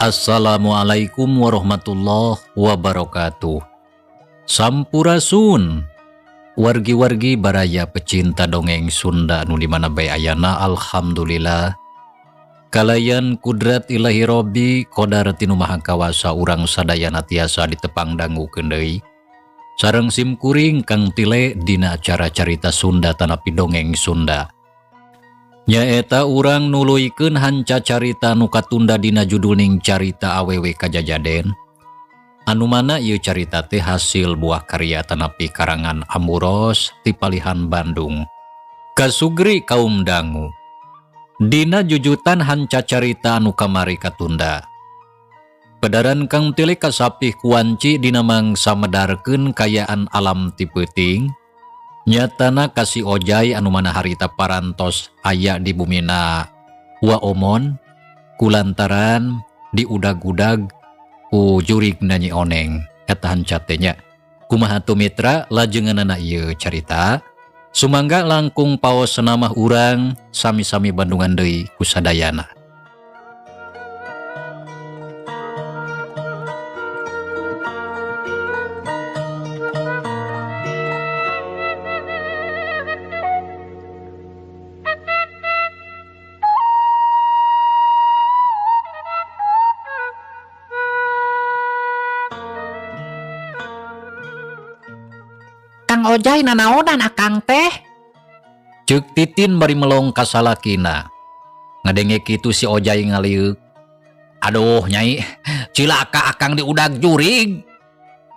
Assalamualaikum warahmatullahi wabarakatuh. Sampurasun. Wargi-wargi baraya pecinta dongeng Sunda nu di mana bae ayana, alhamdulillah. Kalayan kudrat Ilahi Robbi kodar ti Nu Maha Kawasa urang sadayana tiasa ditepang dangukeun deui. Sareng sim kuring Kang Tile dina acara carita Sunda tanapi dongeng Sunda. Nyaeta urang nuluykeun hanca carita nu katunda dina judulning carita awewe kajajaden. Anu mana ieu carita teh hasil buah karya tanapi karangan Ambu Ros ti palihan Bandung. Kasugri kaum dangu. Dina jujutan hanca carita anu kamari katunda. Pedaran Kang Tile kasapih kuanci dina mangsa medarkeun kayaan alam ti peuting. Nyatana ka si Ojai anu mana harita parantos aya di bumina Wa Omon kulantaran diudag-udag ku jurig Nyi Oneng eta hanca teh nya. Kumaha tuh mitra lajenganana ieu carita? Sumangga langkung paos senamah urang sami-sami bandungan deui ku sadayana. Kang Ojai nanaonan akang teh? Ceuk Titin bari melong ka salakina. Ngadenge kitu si Ojai ngaliuk. Aduh nyai, cilaka akang diudag jurig.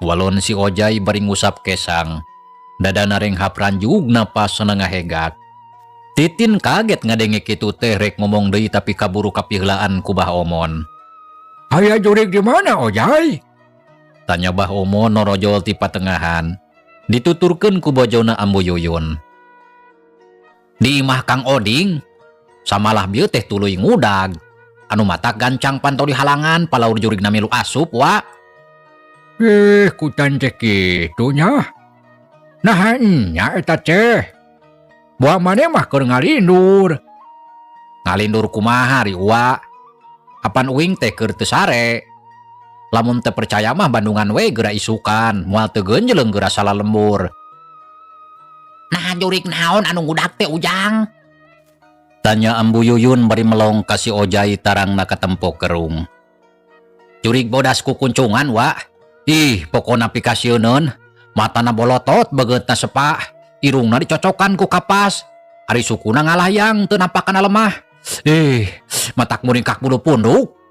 Walon si Ojai bari ngusap kesang. Dadana renghap ranjug napas ngahegak. Titin kaget ngadenge kitu teh rek ngomong deui tapi kaburu kapiheulaan ku Bah Omon. Aya jurig di mana Ojai? Tanya Bah Omon norojol ti patengahan. Dituturkeun ku bojona Ambu Yuyun. Di imah Kang Oding, samalah bieu teh tuluy ngudag. Anu matak gancang panto di halangan palaur jurigna milu asup wa. Kutan teh kitu nya. Nah nya eta teh. Buah maneh mah keur ngalindur. Ngalindur kumaha ri uwa? Apan uing teh keur teu sare. Lamun teu percaya mah bandungan we geura isukan, moal teu geunjleung geura salah lembur. Nah jurig naon anu ngudag teh Ujang? Tanya Ambu Yuyun bari melong ka si Ojai tarangna katempo kerung. Jurig bodas ku kuncungan wa. Ih, pokona pikasieuneun. Matana bolotot beungeutna sepak, irungna dicocokan ku kapas. Ari sukuna ngalayang teu napakana lemah. Ih, matak muringkak bulu punduk.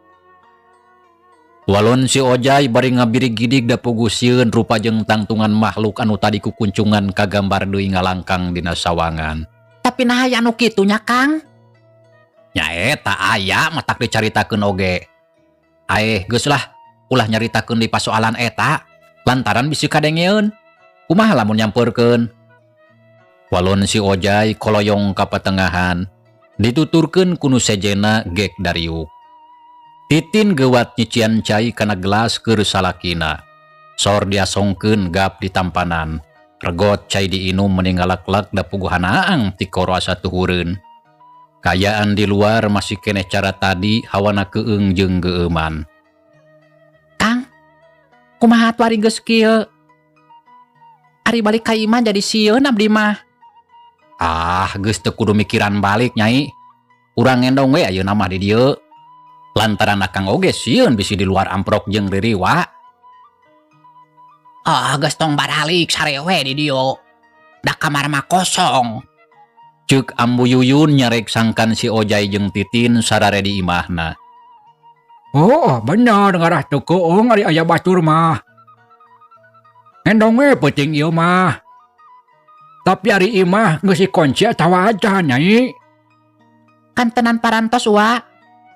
Walon si Ojai bari ngabirig gidig da puguh sieun rupa jeung tangtungan makhluk anu tadi kukuncungan kagambar deui ngalangkang dina sawangan. Tapi naha aya anu kitu nya Kang? Nya eta aya matak dicaritakeun oge. Aeh geus lah, ulah nyaritakeun di pasoalan eta lantaran bisi kadengeun. Kumaha lamun nyampeurkeun? Walon si Ojai koloyong ka patengahan, dituturkeun ku nu sejena gek dariuk. Titin gewat nyician cai kana gelas keur salakina. Sor diasongkeun gap di tampanan. Regot cai diinum meni ngalak-lak da puguhan aang ti koro asa tuhureun. Kayaan di luar masih keneh cara tadi hawana keung jeung geueuman. Kang, kumaha atuh ari geus kieu? Ari balik ka imah jadi sieun abdi mah. Ah, geus teu kudu mikiran balik nyai. Urang ngendong we ayeuna mah di dieu. Lantaran akang oge sieun bisi di luar amprok jeung ririwa. Ah, geus tong baralik sare we di dieu. Da kamar mah kosong. Ceuk Ambu Yuyun nyarek sangkan si Ojai jeung Titin sarare di imahna. Oh, bener ngarah teu keung ari aya batur mah. Ngendong we peuting ieu mah. Tapi ari imah geus dikunci atawa acan nyai. Kantenan parantos wa.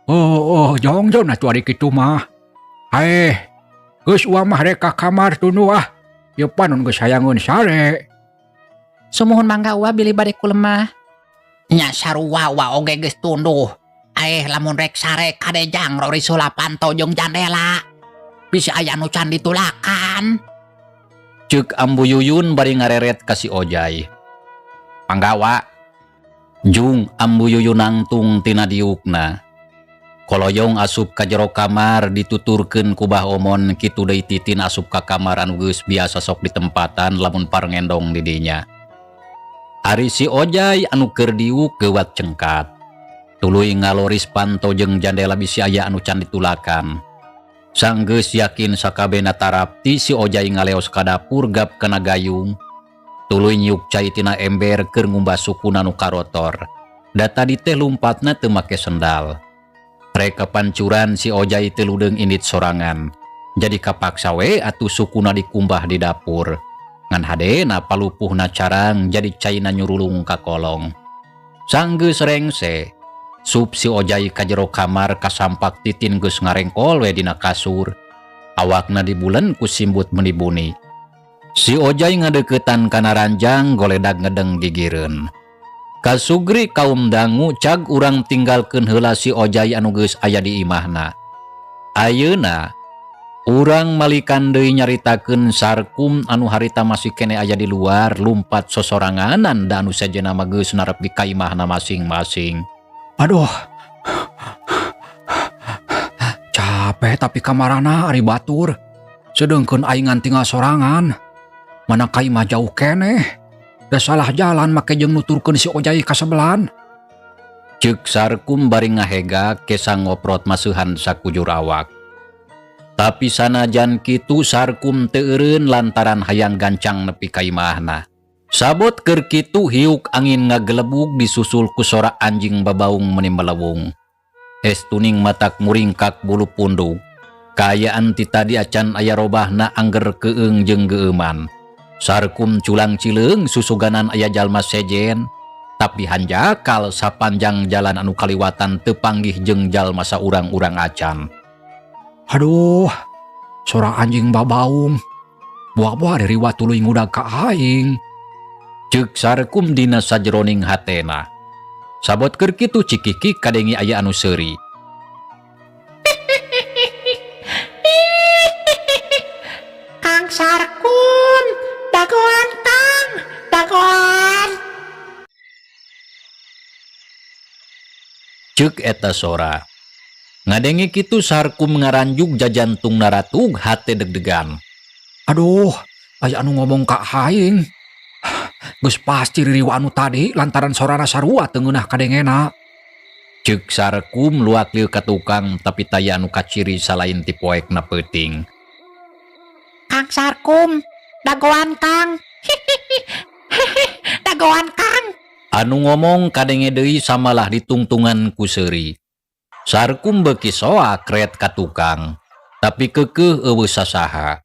Oh, oh, jongjon atuh ari kitu mah. Aeh, geus uwa mah rek ka kamar tunduh ah. Ieu panon geus hayangeun sare. Sumuhun mangga uwa bilih bade kulemah. Nya sarua wa oge geus tunduh. Aeh lamun rek sare kade jang rori sula panto jeung jandela. Bisi aya nu can ditulakan. Ceuk Ambu Yuyun bari ngareret ka si Ojai. Mangga wa. Jung Ambu Yuyun nangtung tina diukna. Koloyong asup ka jero kamar dituturkeun ku Bah Omon kitu deui Titin asup ka kamar anu geus biasa sok ditempatan lamun parngendong di dinya. Ari si Ojai anu keur diuk geuwat cengkat. Tuluy ngaloris panto jeung jandela bisi aya anu can ditulakan. Sanggeus yakin sakabehna tarapti si Ojai ngaleos ka dapur gap kana gayung. Tuluy nyiuk cai tina ember keur ngumbah sukuna nu karotor. Da tadi teh lumpatna teu make sendal. Rek kapancuran si Ojai teu ludeung indit sorangan. Jadi kapaksa we atuh sukuna dikumbah di dapur. Ngan hadena palupuhna carang jadi caina nyurulung ka kolong. Sanggeus rengse, sup si Ojai ka jero kamar kasampak Titin geus ngarengkol we dina kasur. Awakna dibulen ku simbut menibuni. Si Ojai ngadeuketan kana ranjang goledag ngedeng gigireun. Kasugri kaum dangu cag urang tinggalkeun heula si Ojai anu geus aya di imahna. Ayeuna urang malikan deui nyaritakeun Sarkum anu harita masih kene aya di luar lumpat sosoranganan da anu sejenna mah geus narepi ka imahna masing-masing. Aduh. Capek tapi kamarana ari batur. Sedengkeun aing tinggal sorangan. Mana ka imah jauh keneh. Da salah jalan make jeung nuturkeun si Ojai ka sebelan. Ceuk Sarkum bari ngahega kesa ngoprot maseuhan sakujur awak. Tapi sanajan kitu Sarkum teu eureun lantaran hayang gancang nepi ka imahna. Sabot keur kitu hiuk angin ngagelebug disusul ku sora anjing babaung meni melewung. Es tuning matak muringkak bulu punduk. Kaayaan ti tadi acan aya robahna angger keung jeung geueuman. Sarkum culang cileung susuganan aya jalma sejen, tapi hanjakal sapanjang jalan anu kaliwatan teu panggih jeung jalma saurang-urang acan. Aduh, sora anjing babaung. Buah-buah dari tuluy ngudag ka aing. Ceuk Sarkum dina sajeroning hatena. Sabot keur kitu cikiki kadengi aya anu seuri. Kang Sarkum, dagoan Kang, dagoan. Ceuk eta sora. Ngadenge kitu Sarkum ngaranjug jajantung naratug hate deg-degan. Aduh, aya anu ngomong ka aing. Geus pasti ririwa anu tadi lantaran sorana sarua teu ngeunah kadengena. Ceuk Sarkum luak lieu ka tukang tapi taya anu kaciri salain ti poekna peuting. Kang Sarkum, dagoan Kang. Dagoan Kang. Anu ngomong kadenge deui samalah ditungtungan ku seuri. Sarkum beuki soak ret ka tukang, tapi keukeuh eueuh sasaha.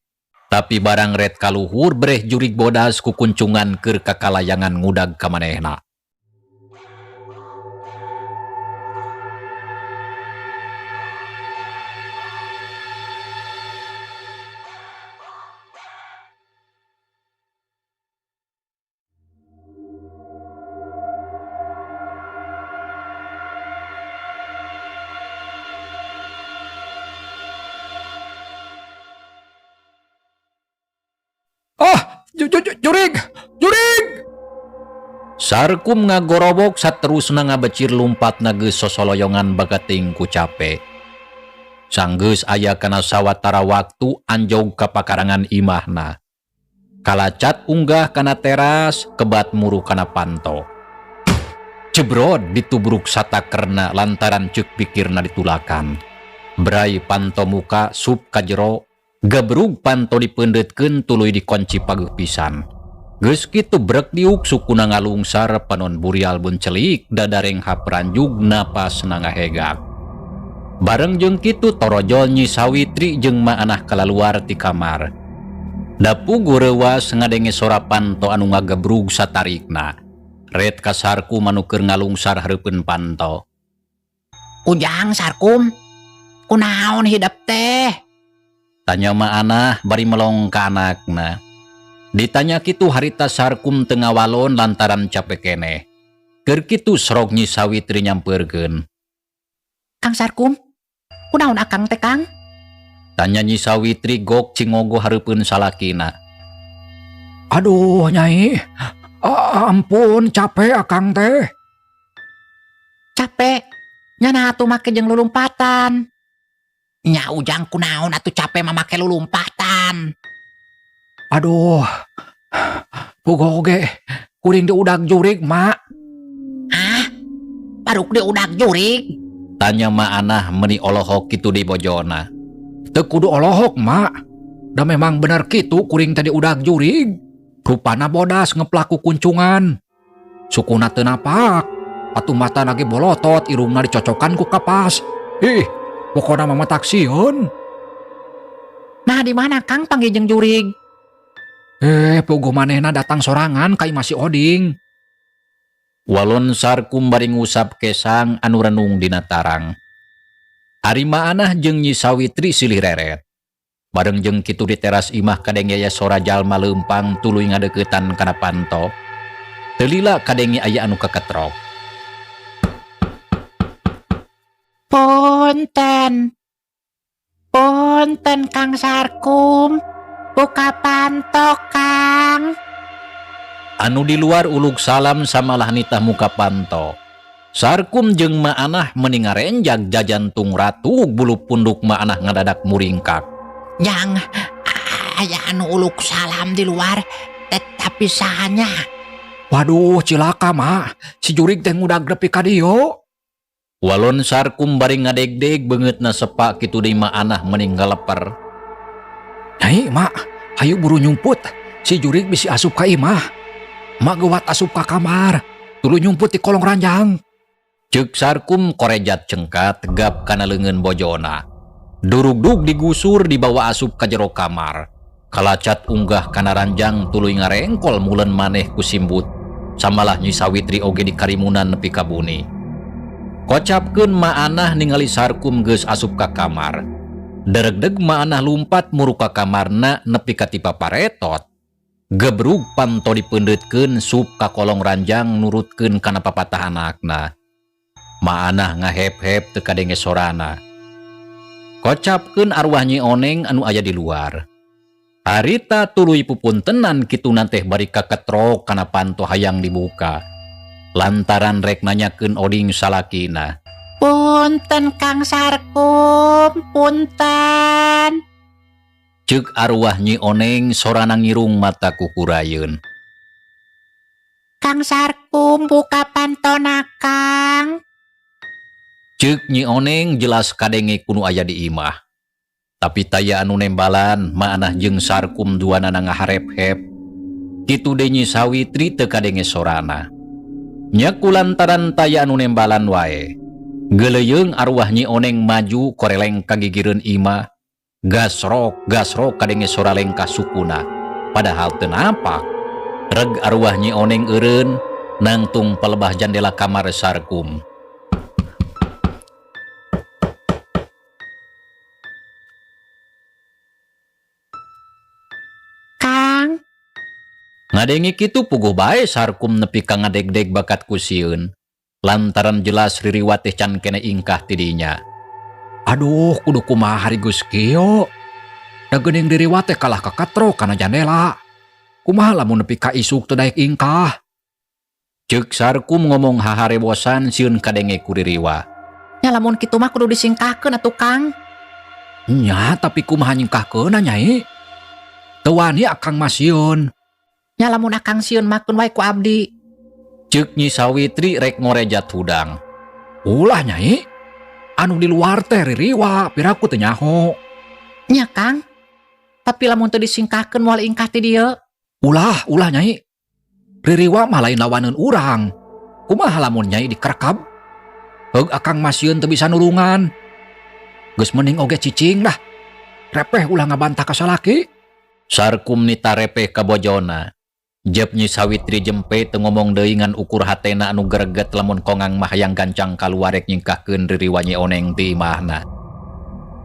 Tapi barang ret kaluhur breh jurig bodas ku kuncungan keur kakalayangan ngudag ka manehna. Jurig! Jurig! Sarkum ngagorobok saterusna ngabecir lumpatna geus sosoloyongan bagating ku cape. Sanggeus aya kana sawatara waktu anjog ka pakarangan imahna. Kalacat unggah kana teras, kebat muru kana panto. Cebrod ditubruk satakerna lantaran ceuk pikirna ditulakan. Brai panto muka sup ka jero, gebrug panto dipeundeutkeun tuluy dikunci pageuh pisan. Geus kitu brek diuk sukuna ngalungsar panon burial buncelik dadareng hapranjug napas nangahegak. Bareng jeung kitu torojol Nyi Sawitri jeung maanah kalaluar ti kamar. Dapu gureuwas ngadenge sora panto anu ngagebrug satarikna. Ret ka Sarkum anu keur ngalungsar hareupeun panto. Ujang Sarkum, kunaon hidep teh? Tanya maanah bari melong ka anakna. Ditanya kitu harita Sarkum teu ngawalon lantaran capek keneh. Keur kitu serog Nyi Sawitri nyampeurkeun. Kang Sarkum, kunaon akang teh Kang? Tanya Nyi Sawitri gok cingogo hareupeun salakina. Aduh Nyai, ampun capek akang teh. Capek? Nya naha atuh make jeung lulumpatan. Nya Ujang kunaon atuh cape mah make lulumpatan. Aduh. Puguh oge kuring diudag jurig, Mak. Ah, baruk diudag jurig? Tanya Ma Anah meni olohok kitu di bojona. Teu kudu olohok, Mak. Da memang bener kitu kuring teh diudag jurig. Rupana bodas ngeplak ku kuncungan. Sukuna teu napak. Atuh matana ge bolotot, irungna dicocokan ku kapas. Ih, pokona mah matak sieun. Nah, di mana Kang panggih jeung jurig? Eh, puguh manehna datang sorangan ka imah si Oding. Walon Sarkum bari ngusap kesang anu renung dina tarang. Ari Ma Anah jeung Nyi Sawitri silih reret. Bareng jeung kitu di teras imah kadenge aya sora jalma leumpang tuluy ngadeuketan kana panto. Teu lila kadenge aya anu kaketrok. Punten. Punten Kang Sarkum. Buka panto, Kang. Anu di luar uluk salam samalah nitah muka panto. Sarkum jeung Ma Anah meni ngarenjag jajantung ratu bulu punduk Ma Anah ngadadak muringkak. Jang, aya anu uluk salam di luar, tetapi sahanya. Waduh, cilaka, Mak. Si jurig teh ngudag nepi ka dieu. Walon Sarkum bari ngadegdeg beungeutna sepak kitu deui Ma Anah meni ngaleper. Nyai, Mak, hayu buru nyumput. Si jurig bisi asup ka imah. Mak geuwat asup ka kamar. Tuluy nyumput di kolong ranjang. Ceuk Sarkum korejat cengkat tegap kana leungeun bojona. Durugdug digusur dibawa asup ka jero kamar. Kalacat unggah kana ranjang tuluy ngarengkol mulen maneh ku simbut. Samalah Nyi Sawitri oge dikarimunan nepi ka buni. Kocapkeun Ma Anah ningali Sarkum geus asup ka kamar. Deregdeg Ma Anah lumpat muruk ka kamarna nepi ka tipa paretot. Gebrug panto dipeundeutkeun sup ka kolong ranjang nurutkeun kana papatah anakna. Ma Anah ngahep-hep teu kadenge sorana. Kocapkeun arwah Nyi Oneng anu aya di luar. Harita tuluy pupuntenan kituna teh bari kaketrok kana panto hayang dibuka. Lantaran rek nanyakeun Oding salakina. Punten Kang Sarkum, punten. Ceuk arwah Nyi Oneng sorana ngirung mata kukurayeun. Kang Sarkum buka pantona Kang. Ceuk Nyi Oneng jelas kadenge kunu aya di imah. Tapi taya anu nembalan Ma Anah jeung Sarkum duanana ngaharep-hep. Kitu deui Nyi Sawitri teu kadenge sorana. Nya kulantaran taya anu nembalan wae. Geuleuyeung arwah Nyi Oneng maju koreleng ka gigireun imah. Gasrok, gasrok kadenge sora lengkah sukuna. Padahal teu napak. Reg arwah Nyi Oneng eureun nangtung pelebah jandela kamar Sarkum. Kang. Ngadenge kitu puguh bae Sarkum nepi ka ngadegdeg bakat ku sieun. Lantaran jelas ririwat teh can kene ingkah tidinya. Aduh, kudu kumaha hari geus kieu. Da geuning ririwat teh kalah kakatrok kana jandela. Kumaha lamun nepi ka isuk teu daek ingkah? Ceuk Sarkum ngomong haharebosan sieun kadenge ku ririwa. Nya lamun kitu mah kudu disingkahkeun atuh Kang. Nya, tapi kumaha nyingkahkeunna Nyai? Teu wani akang mah sieun. Nya lamun akang sieun makeun wae ku abdi. Ceuk Nyi Sawitri rek ngorejat hudang. Ulah Nyai. Anu di luar teh ririwa, piraku teu nyaho. Nya Kang. Tapi lamun teu disingkahkeun moal ingkah ti dieu. Ulah, ulah Nyai. Ririwa mah lain lawaneun urang. Kumaha lamun Nyai dikerekab? Heug akang mah sieun teu bisa nulungan. Geus mending oge cicing dah. Repeh ulah ngabantah ka salaki. Sarkum nita repeh ka bojona. Jep Nyi Sawitri jempe teu ngomong deui ngan ukur hatena anu greget lamun kongang mah hayang gancang kaluar rek nyingkahkeun ririwa Nyi Oneng ti imahna.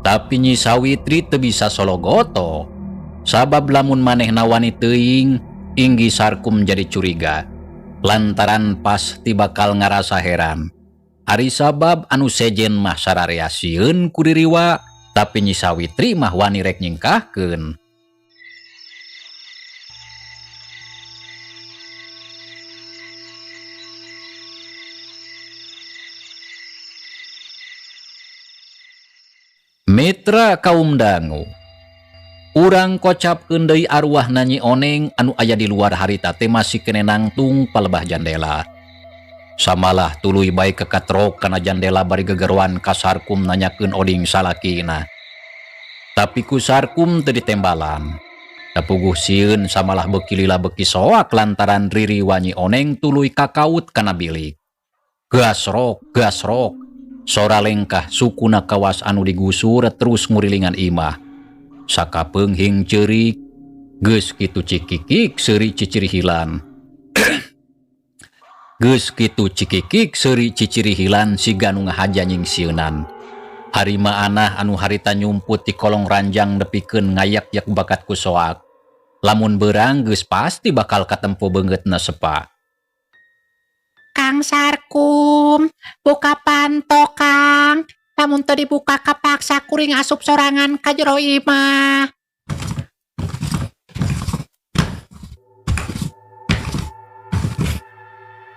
Tapi Nyi Sawitri teu bisa sologoto. Sabab lamun manehna wani teuing, inggi Sarkum jadi curiga. Lantaran pasti bakal ngarasa heran. Ari sabab anu sejen mah sararea sieun ku ririwa, tapi Nyi Sawitri mah wani rek nyingkahkeun. Mitra kaum dangu. Urang kocapkeun deui arwahna Nyi Oneng anu aya di luar harita teh masih keneh nangtung palebah jandela. Samalah tuluy bae kekatrok kana jandela bari gegeroan ka Sarkum nanyakeun oding salakina. Tapi ku Sarkum teu ditembalan. Kapuguh sieun samalah beuki lila beuki soak lantaran ririwa Nyi Oneng tuluy kakaut kana bilik. Gasrok, gasrok. Sora lengkah sukuna kawas anu digusur terus ngurilingan imah. Sakapeung hing ceurik, geus kitu cikikik seuri cicirihilan. Geus kitu cikikik seuri cicirihilan siga nu ngahaja nyingsieunan. Ari Maanah anu harita nyumput di kolong ranjang nepikeun ngayak-yak bakat ku soak. Lamun beurang geus pasti bakal katempo beungeutna sepa. Kang Sarkum, buka panto Kang. Lamun teu dibuka kapaksa kuring asup sorangan ka jero imah.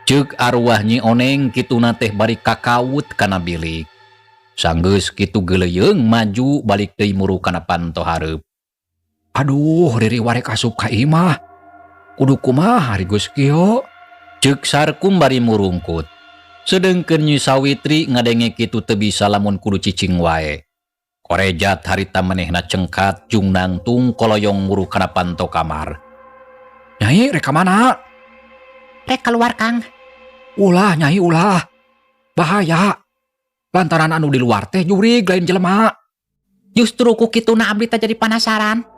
Ceuk arwah Nyi Oneng kituna teh bari kakawut kana bilik. Sanggeus kitu geuleuyeung maju balik deui muru kana panto hareup. Aduh, riri warek asup ka imah. Kudu kumaha ari geus kieu? Ceuk Sarkum bari murungkut. Sedengkeun Nyi Sawitri ngadenge kitu teu bisa lamun kudu cicing wae. Korejat harita manehna cengkat jung nangtung koloyong muru kana panto kamar. Nyai rek ka mana? Rek keluar Kang. Ulah Nyai ulah. Bahaya. Lantaran anu di luar teh jurig lain jelema. Justru ku kituna abdi teh jadi penasaran.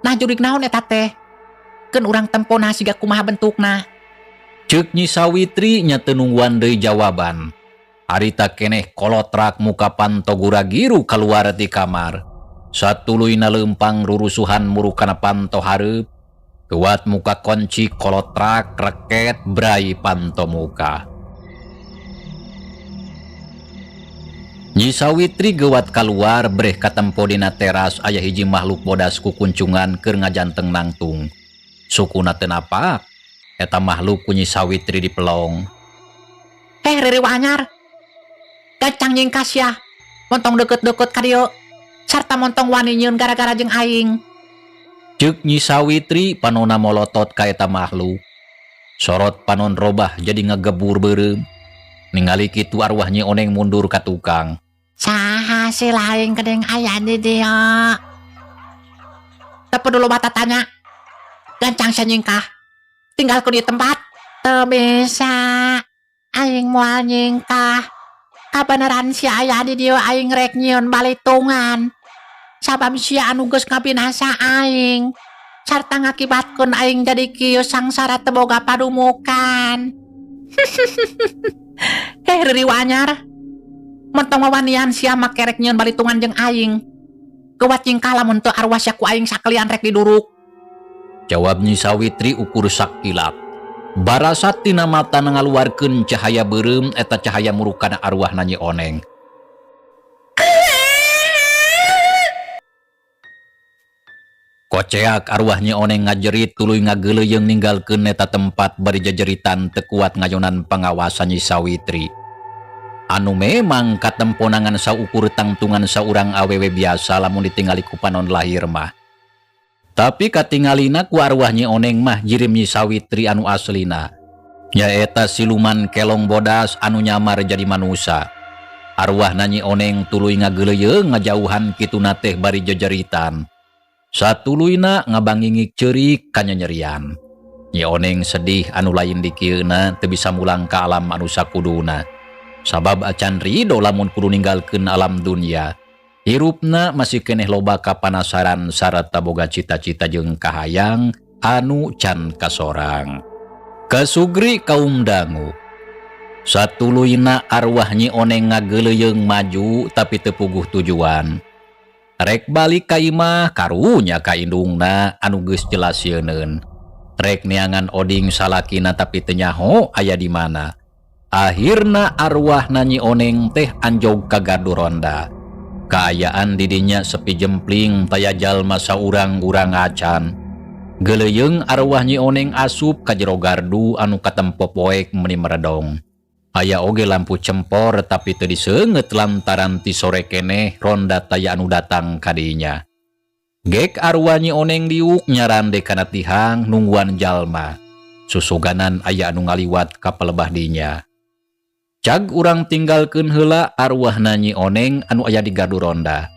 Nah jurig naon eta teh? Keun urang tempona siga kumaha bentukna. Ceuk Nyi Sawitri nya teu nungguan deui jawaban. Harita keneh kolotrak muka panto guragiru kaluar ti kamar. Satuluyna leumpang rurusuhan muru kana panto hareup. Kuat muka kunci kolotrak reket brai panto muka. Nyi Sawitri geuwat kaluar breh katempo dina teras aya hiji makhluk bodas kukuncungan keur ngajanteng nangtung. Sukuna teu napak. Eta makhluk ku Nyi Sawitri dipelong. Riri wanyar. Gancang nyingkas ya. Montong deket-deket ka dieu. Sarta montong wani nyieun gara-gara jeung aing. Ceuk Nyi Sawitri panona molotot ka eta makhluk. Sorot panon robah jadi ngegebur beureum. Ningali kitu arwah Nyi Oneng mundur ka tukang. Saha si lain kedeng aya di dieu? Teu peduli bata tanya. Gancang sia nyingkah. Tinggal ku di tempat. Teu bisa. Aing moal nyingkah. Kabeneran sia aya di dieu aing rek nyieun balitungan. Sabab sia anu geus ngabinasa aing. Sarta ngakibatkeun aing jadi kieu sangsara teu boga padumukan. Riri wanyar. Mentong wawanian sia make rek nyieun balitungan jeung aing. Geuwat nyingkah lamun teu arwah sia ku aing sakalian rek diduruk. Jawab Nyi Sawitri ukur sakilap. Barasat tina mata ngaluarkeun cahaya beureum eta cahaya murukana arwahna Nyi Oneng. Koceak arwah Nyi Oneng ngajerit tuluy ngageuleuyeung ninggalkeun eta tempat bari jejeritan teu kuat ngayonan pangawasan Nyi Sawitri. Anu memang katemponangan saukur tangtungan saurang awewe biasa lamun ditingali ku panon lahir mah. Tapi katingalina ku arwah Nyi Oneng mah jirim Nyi Sawitri anu aslina. Nyaeta siluman kelong bodas anu nyamar jadi manusa. Arwahna Nyi Oneng tuluy ngageuleuyeung ngajauhan kituna teh bari jejeritan. Satuluyna ngabangingik ceurik kanyanyerian. Nyi Oneng sedih anu lain dikieuna teu bisa mulang ka alam anu sakuduna. Sabab acan rido lamun kudu ninggalkeun alam dunia. Hirupna masih keneh loba kapanasaran sarta boga cita-cita jeung kahayang anu can kasorang. Kasugri kaum dangu. Satuluyna arwah Nyi Oneng ngageuleuyeung maju tapi teu puguh tujuan. Rek balik ka imah karunya ka indungna anu geus jelas sieuneun. Rek neangan oding salakina tapi teu nyaho aya di mana. Akhirna arwahna Nyi Oneng teh anjog ka gardu ronda. Kaayaan didinya sepi jempling taya jalma saurang-urang acan. Geuleuyeung arwah Nyi Oneng asup ka jero gardu anu katempo poek meuni meredong. Aya oge lampu cempor tapi teu diseungeut lantaran ti sore keneh ronda taya anu datang ka dinya. Gek arwah Nyi Oneng diuk nyarande kana tihang nungguan jalma. Susuganan aya anu ngaliwat ka palebah dinya. Cag urang tinggalkeun heula arwahna Nyi Oneng anu aya di gardu ronda.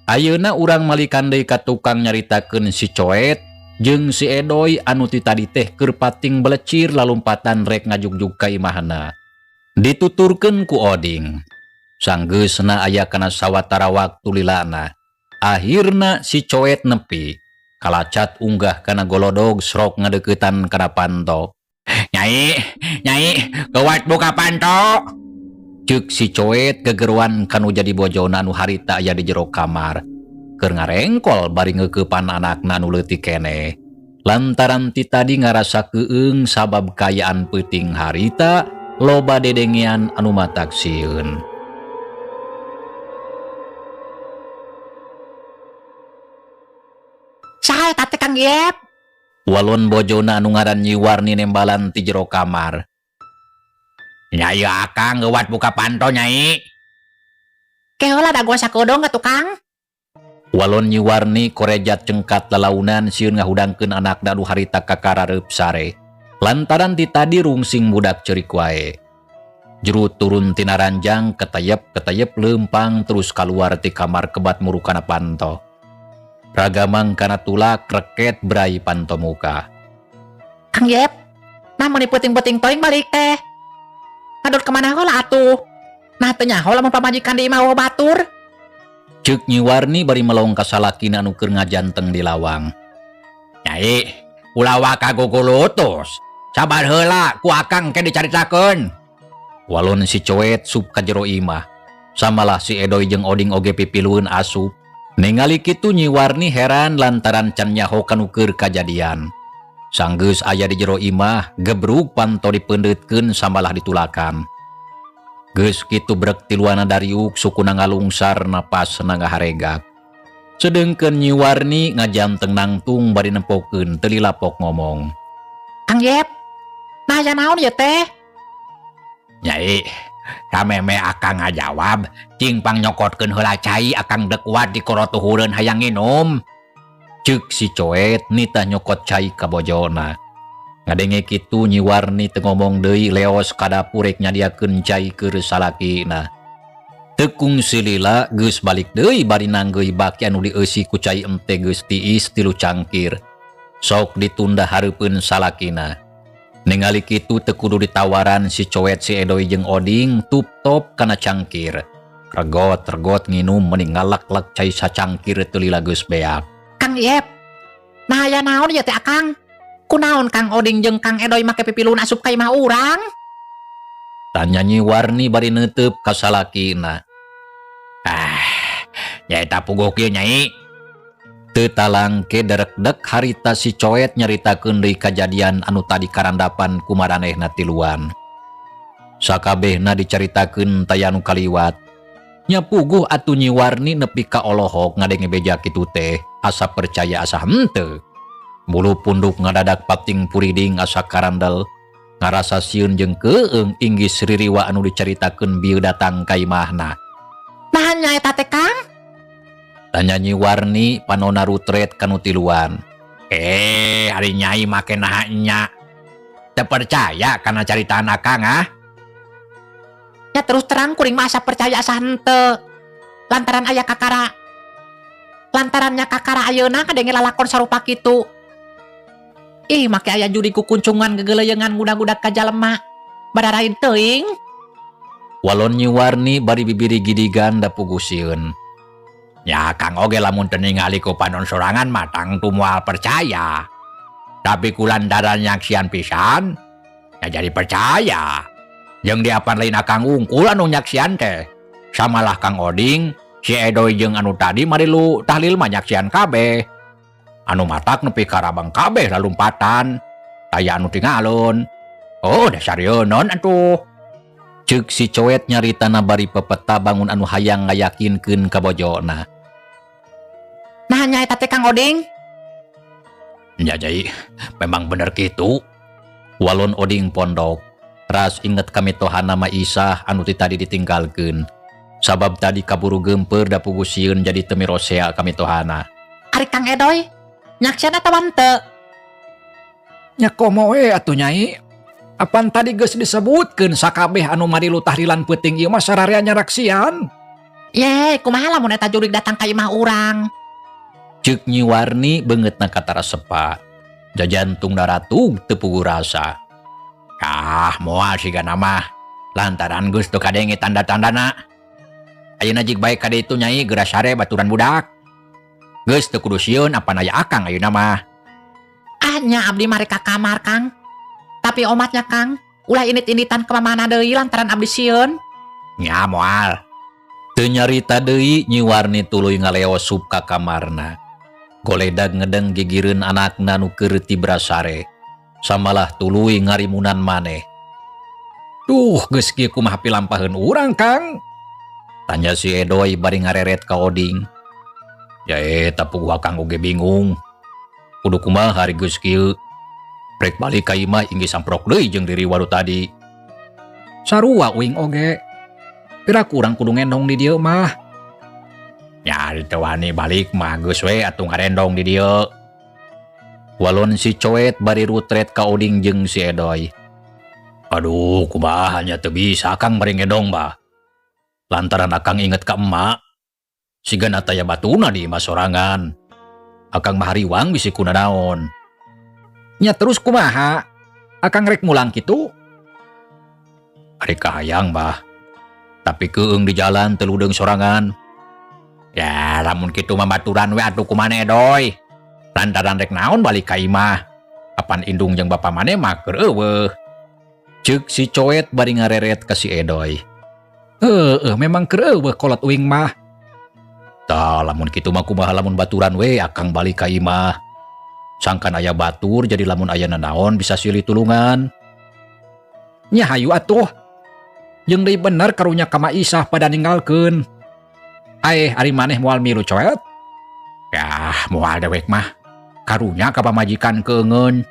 Ayeuna urang malikan deui ka tukang nyaritakeun si Coet jeung si Edoy anu ti tadi teh keur pating belecir lalumpatan rek ngajugjug ka imahna. Dituturkeun ku Oding. Sanggeusna aya kana sawatara waktu lilana. Akhirna si Coet nepi. Kalacat unggah kana golodog srok ngadeuketan kana panto. Nyai, nyai, geuwat buka panto. Ceuk si Coet gegeruan kanu jadi bojona anu harita aya di jero kamar. Keur ngarengkol bari ngeukepan anakna nu leutik keneh. Lantaran ti tadi ngarasa keueung sabab kaayaan peuting harita loba dedengean anu matak sieun. Saha eta teh Kang Yep? Walon bojona anu ngaran Nyi Warni nembalan ti jero kamar. Nyai akang geuwat buka panto nyai. Kehola da gua sakodong atuh Kang. Walon Nyi Warni korejat cengkat lalaunan sieun ngahudangkeun anakna anu harita kakarareup sare. Lantaran ti tadi rungsing budak ceurik wae. Juru turun tina ranjang ketayep-ketayep leumpang terus kaluar ti kamar kebat murukana panto. Ragamang kana tulak reket brai panto muka. Kang Yep, nah mun peuting-peuting toing balik teh. Ngadot kemana heula atuh? Nah teu nyaho lamun pamajikan di imah batur. Ceuk Nyi Warni bari melong ka salakina anu keur ngajanteng di lawang. Nyai, ulah waka gugulutus. Sabar heula ku akang ke dicaritakeun. Walon si Coet sup ka jero imah. Samalah si Edoy jeung Oding oge pipilueun asup. Ningali kitu Nyi Warni heran lantaran can nyaho kanu keur kajadian. Sanggeus aya di jero imah, gebrug panto dipeundeutkeun samalah ditulakan. Geus kitu brek tiluana dariuk sukuna ngalungsar napasna ngaharegak. Sedengkeun Nyi Warni ngajanteng nangtung bari nempokeun teu lilapok ngomong. Kang Yep, nah aya naon ieu teh? Nyai, sameme akang ngajawab, cing pang nyokotkeun heula cai akang deuk kuat dikorotuhureun hayang nginum. Ceuk si Coet nitah nyokot cai ka bojona. Ngadenge kitu Nyi Warni teu ngomong deui leos ka dapur rek nyadiakeun cai keur salakina. Teu kungsi lila geus balik deui bari nanggeui baki anu dieusi ku cai ente geus tiis 3 cangkir. Sok ditunda hareupeun salakina. Ningali kitu teu kudu ditawaran si Coet si Edoy jeung Oding tup-top kana cangkir. Regot-regot nginum meni ngalak-lak cai sacangkir teu lila geus beak. Kang Yep, nah aya naon ieu teh Akang? Kunaon Kang Oding jeung Kang Edoy make pipilun asup ka imah urang? Tanya Nyi Warni bari neuteub ka salakina. Ah, nyaeta puguh kieu Nyai. Teu talangke derekdek harita si Coet nyaritakeun deui kajadian anu tadi karandapan ku maranehna tiluan. Sakabehna dicaritakeun taya anu kaliwat. Nya puguh atuh Nyi Warni nepi ka olohok ngadenge beja kitu teh, asa percaya asa henteu. Bulu punduk ngadadak pating puriding asa karandel, ngarasa sieun jeung keueung inggis ririwa anu dicaritakeun bieu datang ka imahna. Naha nya eta teh Kang? Tanya Nyi Warni panona rutret kanu tiluan. Ari Nyai make naha nya? Teu percaya kana caritaan akang ah? Ya terus terang kuring mah asa percaya asa henteu. Lantaran aya kakara. Lantarannya kakara ayeuna kadenge lalakon sarupa kitu. Ih, make aya juri kukuncungan gegeleyengan gudag-gudag ka jalema. Badarain teuing. Walon Nyi Warni bari bibiri gidigan da puguh sieun. Ya Kang oge lamun teu ningali ku panon sorangan mah tangtu moal percaya. Tapi ku lantaran nyaksian pisan, ya jadi percaya. Jeung diapan lain akang wungkul anu nyaksian teh. Samalah Kang Oding, si Edoy jeung anu tadi marilu tahlil mah nyaksian kabeh. Anu matak nepi ka rabang kabeh lalumpatan. Taya anu tingalon. Oh, dasar yeunon atuh. Ceuk si Coet nyaritana bari pepeta bangun anu hayang ngayakinkeun ka bojona. Nah nya eta teh Kang Oding? Nya Jai, memang bener kitu. Walon Oding pondok. Ras inget ka mitohana Ma Isah anu ti tadi ditinggalkeun. Sabab tadi kaburu geumpeur da puguh sieun jadi teu mirosea ka mitohana. Ari Kang Edoy, nyaksian atawa henteu? Nya komo we atuh, Nyai. Apan tadi geus disebutkeun sakabeh anu marilu tahlilan peuting ieu mah sararea nyaraksian. Ye, kumaha lamun eta jurig datang ka imah urang? Ceuk Nyi Warni beungeutna katara sepa. Jajantung daratug teu puguh rasa. Ah, moal sigana mah. Lantaran geus teu kadenge tanda-tandana. Ayeuna jig bae ka ditu, Nyai, geura sare baturan budak. Geus teu kudu sieun, apan aya Akang ayeuna mah. Ah nya, abdi mah rek ka kamar, Kang. Tapi omatnya, Kang, ulah indit-inditan ka mana deui lantaran abdi sieun. Nya moal. Teu nyarita deui Nyi Warni tuluy ngaleos sup ka kamarna. Goledag ngedeng gigireun anakna nu keur tibra sare. Samalah tuluy ngarimunan maneh. Duh, geus kieu kumaha pilampaheun urang, Kang? Tanya si Edoy bari ngareret ka Oding. Ya eta puguh Akang oge bingung. Kudu kumaha ari geus kieu? Rek balik ka imah inggih samprok deui jeung diri waru tadi. Sarua uing oge. Piraku urang kudu ngendong di dieu mah. Nya ari teu wani balik mah geus we atuh ngarendong di dieu. Walon si Coet bari rutret ka Oding jeung si Edoy. Aduh, kumaha nya, teu bisa Akang bari ngendong mah. Lantaran Akang inget ka emak. Sigana taya batuna di imah sorangan. Akang mah hariwang bisi kunanaon. Nya terus kumaha? Akang rek mulang kitu? Ari kahayang mah. Tapi keung di jalan teu ludeung sorangan. Ya, lamun kitu mah baturan we atuh ku maneh, Doy. Lantaran rek naon balik ka imah. Apan indung jeung bapa maneh mah keur euweuh. Ceuk si Coet bari ngareret ka si Edoy. Heueuh, memang keur euweuh kolot uing mah. Tah, lamun kitu mah kumaha lamun baturan we Akang balik ka imah? Sangkan aya batur, jadi lamun aya nanaon bisa silih tulungan. Nya hayu atuh. Jeung deui bener karunya ka Ma Isah pada ninggalkeun. Aeh, ari maneh moal milu, Coet? Yah, moal dewek mah. Karunya ka pamajikan keungeun.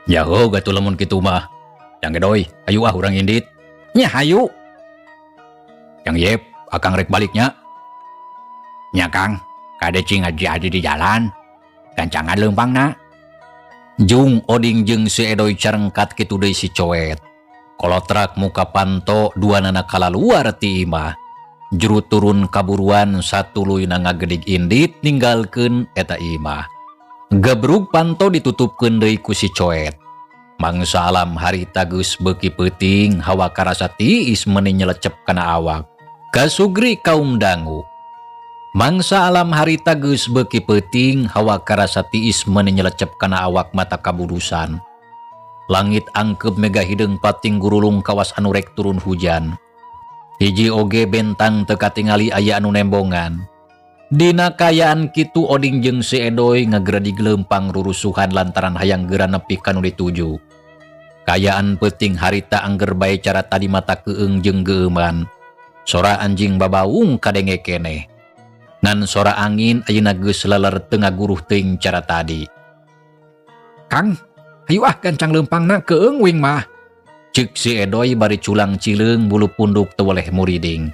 Ya heuh atuh lamun kitu mah. Yang Edoy, ayo ah urang indit. Nya hayu. Yang Yep, Akang rek baliknya. Nya Kang, kade cing ngaji di jalan. Gancangan leumpangna. Jung Oding jeung si Edoy carengkat kitu deui si Coet. Kolotrak muka panto dua nana kalaluar ti imah. Juru turun kaburuan satuluyna ngagedig indit ninggalkeun eta imah. Gebrug panto ditutupkeun deui ku si Coet. Mangsa alam harita geus beuki peuting, hawa karasa tiis meuni nyelecep kana awak. Kasugri kaum dangu. Mangsa alam harita geus beuki peuting, hawa karasa tiis meuni nyelecep kana awak mata kaburusan. Langit angkep mega hideung pating gurulung kawas anu rek turun hujan. Hiji oge bentang teu katingali aya anu nembongan. Dina kaayaan kitu Oding jeung si Edoy ngagredig leumpang rurusuhan lantaran hayang geura nepi ka nu dituju. Kaayaan peuting harita angger bae cara tadi mata keung jeung geueuman. Sora anjing babaung kadenge keneh. Ngan sora angin ayeuna geus leler teu ngaguruh teuing cara tadi. Kang, hayu ah gancang leumpangna, keung uing mah. Ceuk si Edoy bari culang cileung bulu punduk teu weleh muriding.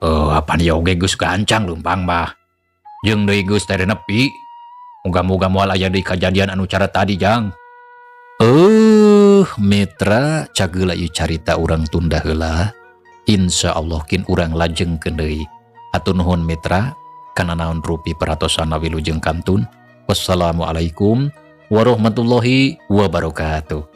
Oh, apan ieu oge geus gancang leumpang mah. Jeung deui geus teh nepi. Muga-muga moal aya deui kajadian anu cara tadi, Jang. Mitra, cageula ieu carita urang tunda heula. Insya Allah kin urang lajengkeun deui. Hatur nuhun mitra, kana naon rupi perhatosana, wilujeng kantun. Wassalamualaikum warahmatullahi wabarakatuh.